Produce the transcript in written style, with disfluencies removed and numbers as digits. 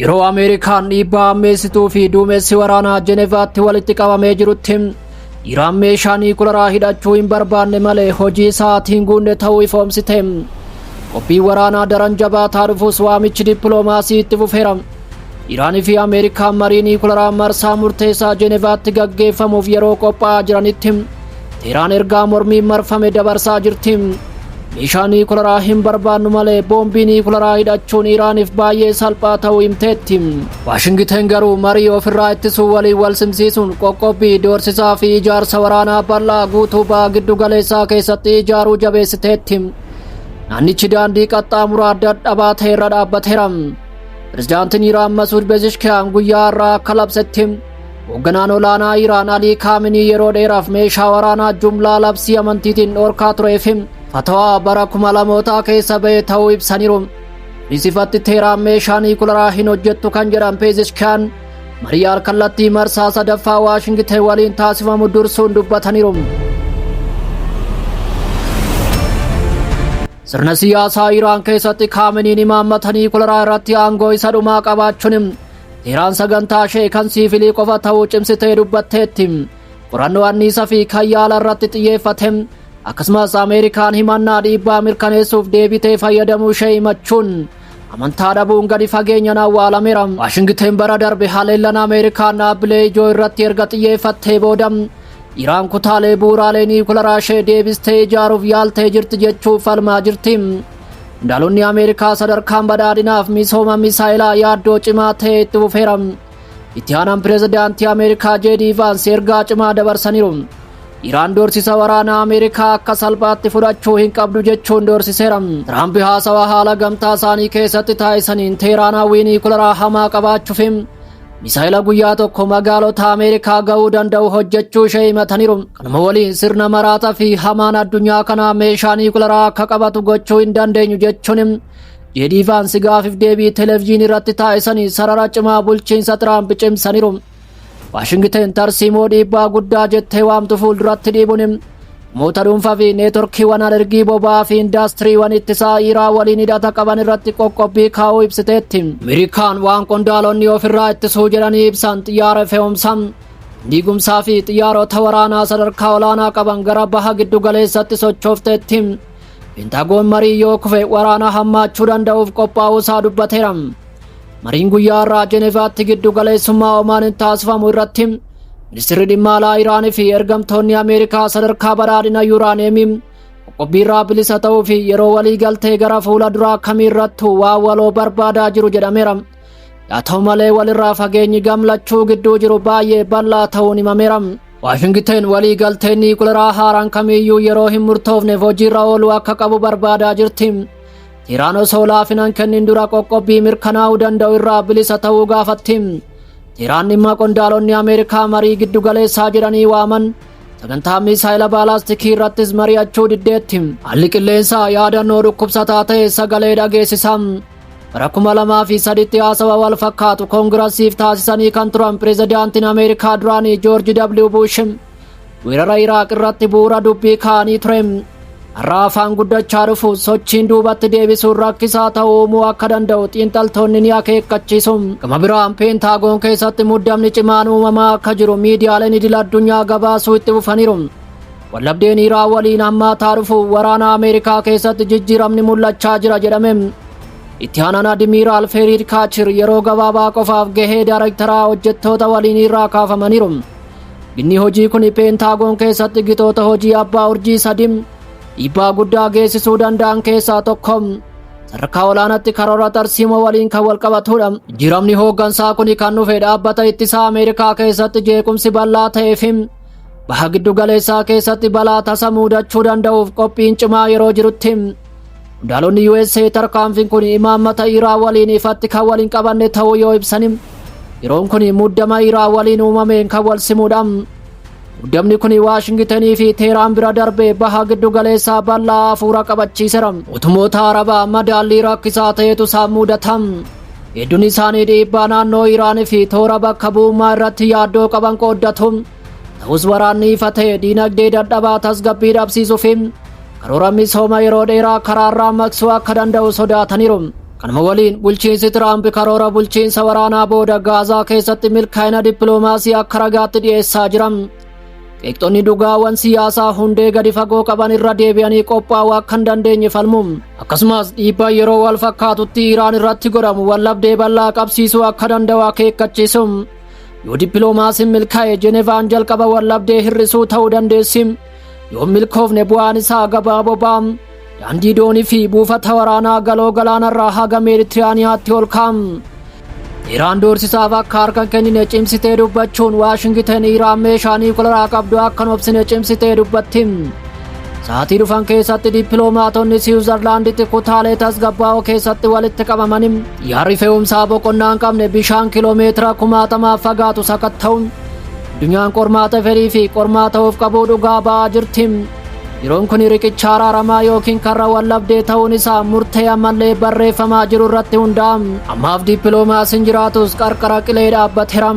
Yeroo Ameerikaan dhiibbaa hammeessituu fi duumessi waraanaa Jenevaatti walitti qabamee jirutti, Iraan meeshaa niikularaa hidhachuu hin barbaanne malee hojii sa'aatii hin guunne ta'uu ifoomsite. Qophiin waraanaa daran jabaataa dhufus waamichi dippiloomaasii itti fufeera. Iraanii fi Ameerikaan marii niikularaa marsaa murteessaa Jenevaatti gaggeeffamuuf yeroo qophaa'aa jiranitti, Teeraan ergaa mormiin marfame dabarsaa jirti. Meeshaa niikularaa hin barbaannu malee boombii niikularaa hidhachuun Iraaniif baay'ee salphaa ta'uu himteetti. Waashingiten garuu marii ofirraa ittisuu waliin wal simsiisuun qoqqobbii doorsisaa fi ijaarsa waraanaa bal'aa guutuu baha giddu galeessaa keessatti ijaaruu jabeessiteetti. Naannichi daandii qaxxaamuraa dadhabaa ta'e irra dhaabbateera. Pirezidaantiin Iraan Masuud Pezeshkiyaan guyyaa har'aa akka labsetti, hoogganaan olaanaa Iraan Alii Kaaminii yeroo dheeraaf meeshaa waraanaa jumlaa labsii amantiitiin dhorkaa turee fi fatawaa bara 2000 keessa ba'e ta'uu ibsaniiru. Kunis ifatti Teeraan meeshaa niikularaa hin hojjettu kan jedhan Pezeshkiyaan, marii alkallattii marsaa sadaffaa Waashingiten waliin taasifamu dursuun dubbataniiru. Sirna siyaasaa Iraan keessatti Kaaminiin imaammata niikularaa irratti aangoo isa dhumaa qabaachuun Teeraan sagantaa ishee kan siivilii qofa ta'uu cimsitee dubbatteetti. Qorannoo anniisa fi kan yaala irratti xiyyeeffate, akkasumas Ameerikaan himannaa dhiibbaa mirkaneessuuf deebitee fayyadamuu ishee himachuun amantaa dhabuun gadi fageenyaan awwaalameera. Waashingiten bara darbe haleellan Ameerikaan dhaabbilee ijoo irratti erga xiyyeeffattee booda, Iraan kutaalee bu'uuraalee niikularaa ishee deebistee ijaaruuf yaaltee jirti jechuun falmaa jirti. Qondaalonni Ameerikaa sadarkaan badhaadhinaaf misooma misaayilaa yaaddoo cimaa ta'e itti fufeera. Itti aanaan pirezidaantii Ameerikaa J.D. Vance ergaa cimaa dabarsaniiru. Iraan doorsisa waraanaa Ameerikaa akka salphaatti fudhachuu hin qabdu jechuun doorsiseera. Tiraamp haasawaa haala gamtaa isaanii keessatti taasisaniin Teeraan hawwii niikularaa hamaa qabaachuuf misaayila guyyaa tokko magaalota Ameerikaa ga'uu danda'u hojjechuu ishee himataniiru. Kanuma waliin sirna maraataa fi hamaan addunyaa kanaa meeshaa niikularaa akka qabatu gochuu hin dandeenyu jechuun J.D. Vance gaafiif deebii televezyiinii irratti taasisanii sarara cimaa bulchiinsa Tiraamp cimsaniiru. Waashingiten tarsiimoo dhiibbaa guddaa jettee waamtu fuulduratti dhiibuun namoota dhuunfaa fi neetworkiiwwan alergii boba'aa fi indaastiriiwwan ittisaa Iraan waliin hidhata qaban irratti qoqqobbii kaa'uu ibsiteetti. Ameerikaan waan qondaalonni ofirraa ittisuu jedhanii ibsan xiyyaara fe'umsaa, diigumsaa fi xiyyaarota waraanaa sadarkaa olaanaa qaban gara baha giddu galeessatti sochoofteetti. Peentaagoon marii yoo kufe waraana hammaachuu danda'uuf qophaa'uu isaa dubbateera. Mariin guyyaa har'aa Jenevaatti giddu galeessummaa Omaaniin taasifamu irratti ministeerri dhimma alaa Iraanii fi ergamtoonni Ameerikaa sadarkaa badhaadhina yuuraaneemii qoqqobbiirraa bilisa ta'uu fi yeroo walii galtee gara fuula duraa kamiirrattuu waa waloo barbaadaa jiru jedhameera. Haa ta'u malee, walirraa fageenyi gamlachuu gidduu jiru baay'ee bal'aa ta'uun himameera. Waashingiten walii galteen niikularaa haaraan kamiiyyuu yeroo hin murtoofneef hojiirra ooluu akka qabu barbaadaa jirti. Teeraan osoo laafinan kennin dura qoqqobbii mirkanaa'uu danda'u irraa bilisa ta'uu gaafatti. Teeraan dhimma qondaalonni Ameerikaa marii giddu galeessaa jedhanii waaman sagantaa misaayila baalaastikii irrattis mari'achuu diddeetti. Haalli qilleensaa yaadannoo dhukkubsataa ta'e sagalee dhageessisa. Bara 2003tti haasawa wal fakkaatu koongirasiif taasisanii kan turan pirezidaantiin Ameerikaa duraanii Joorji W. Bush weerara Iraaq irratti bu'uura dubbii kaa'anii ture. Har'a afaan guddachaa dhufu sochiin duubatti deebisuun rakkisaa ta'uu uumuu akka danda'u xiinxaltoonni ni akeekkachiisu. Gama biraan, Peentaagoon keessatti muddamni cimaan uumamaa akka jiru miidiyaaleen idil addunyaa gabaasuu itti fufaniiru. Wallabdeen Iraan waliin hammaataa dhufu waraana Ameerikaa keessatti jijjiiramni mul'achaa jira jedhame. Itti aanaan Admiiraal Feeriid Kaachir yeroo gabaabaa qofaaf gahee daarektaraa hojjettoota waliin irraa kaafamaniiru. Inni hojii kun Peentaagoon keessatti gitoota hojii abbaa urjii sadi dhiibbaa guddaa geessisuu danda'an keessaa tokko. Sadarkaa olaanaatti karoora tarsiimoo waliin kan wal qabatudha. Jijjiiramni hooggansaa kun kan dhufe dhaabbata ittisaa Ameerikaa keessatti jeequmsi bal'aa ta'ee fi baha giddu galeessaa keessatti balaa tasa mudachuu danda'uuf qophiin cimaa yeroo jirutti. Qondaalonni USA tarkaanfiin kun imaammata Iraan waliin ifatti kan waliin qabanne ta'uu yoo ibsani, yeroon kun muddama Iraan waliin uumameen kan wal simudha. Muddamni kun Waashingitenii fi Teeraan bira darbee baha giddu galeessaa bal'aa hafuura qabachiiseera. Mootummoota Arabaa madaallii rakkisaa ta'etu isaan mudata. Hedduun isaanii dhiibbaa naannoo Iraanii fi toora bakka bu'ummaa irratti yaaddoo qaban qooddatu. Ta'us, waraanni ifa ta'e diinagdee dadhabaa tasgabbii dhabsiisuu fi karoora misooma yeroo dheeraa karaarraa maqsuu akka danda'u sodaataniiru. Kanuma waliin bulchiinsi Tiraamp karoora bulchiinsa waraanaa booda Gaazaa keessatti milkaa'ina dippiloomaasii akka ragaatti dhiyeessaa jira. Qeeqxonni dhugaawwan siyaasaa hundee gadi fagoo qaban irra deebi'anii qophaa'uu akka hin dandeenye falmu. Akkasumas dhiibbaa yeroo wal fakkaatutti Iraan irratti godhamu wallabdee bal'aa qabsiisuu akka danda'u akeekkachiisu. Yoo dippiloomaasiin milkaa'e, Jenevaan jalqaba wallabdee hir'isuu ta'uu dandeessi. Yoo milkoofne, bu'aan isaa gabaa boba'aa, daandii doonii fi buufata waraanaa galoo galaanarraa haga Meeditiraaniyaatti ol kaa'am. Iraan doorsisaaf akka harka kennine cimsitee dubbachuun, Waashingiten Iraan meeshaa niwukilaraa qabdu akka hin obsine cimsitee dubbatti. Sa'aatii dhufan keessatti dippiloomaatonni Siwiizerlaanditti kutaalee tasgabbaa'oo keessatti walitti qabamanii xiyyaarri fe'umsaa boqonnaa hin qabne bishaan kiloomeetira kumaatamaaf fagaatu sakatta'uun addunyaan qormaata fedhii fi qormaata of qabuu dhugaa ba'aa jirti. Yeroon kun riqicha araaramaa yookiin karra wallabdee ta'uun isaa murtee ammallee barreeffamaa jiru irratti hundaa'a. Ammaaf dippiloomaasiin jiraatus qarqara qilee dhaabbateera.